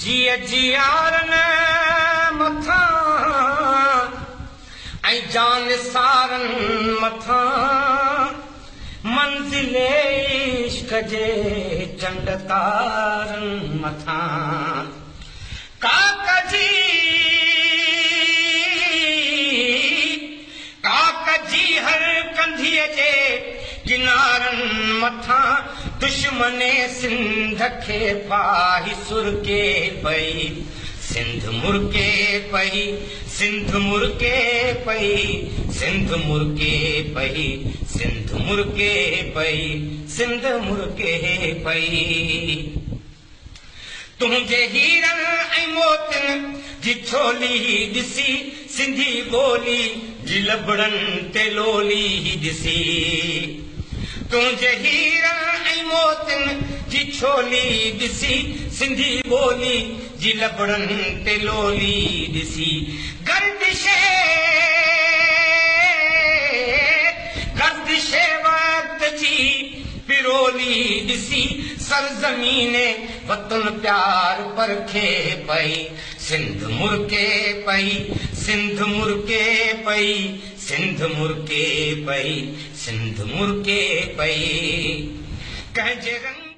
جيء جيارن مٿان ۽ جانثارن مٿان منزل عشق جي چنڊ تارن مٿان ڪاڪ جي ڪاڪ جي هر ڪنڌيء جي ڪنارن مٿان دشمن سنڌ کي ڦاهي سرڪي پئي سنڌ مرڪي پئي سنڌ مرڪي پئي سنڌ مرڪي پئي سنڌ مرڪي پئي سنڌ مرڪي پئي. تنهنجي هيرن ۽ موتين جي ڇولي ڏسي، سنڌي ٻولي جي لبڙن تي لولي ڏسي. تنهنجي هيرن ۽ موتين جي ڇولي ڏسي، سنڌي ٻولي جي لبڙن تي لولي ڏسي. گردش گردش وقت جي پرولي ڏسي سرزمين وطن پيار پرکي پئي سنڌ مرڪي پئي سنڌ مرڪي پئي سنڌ مرڪي پئي سنڌ مرڪي پئي ڪنهن جي رنگ.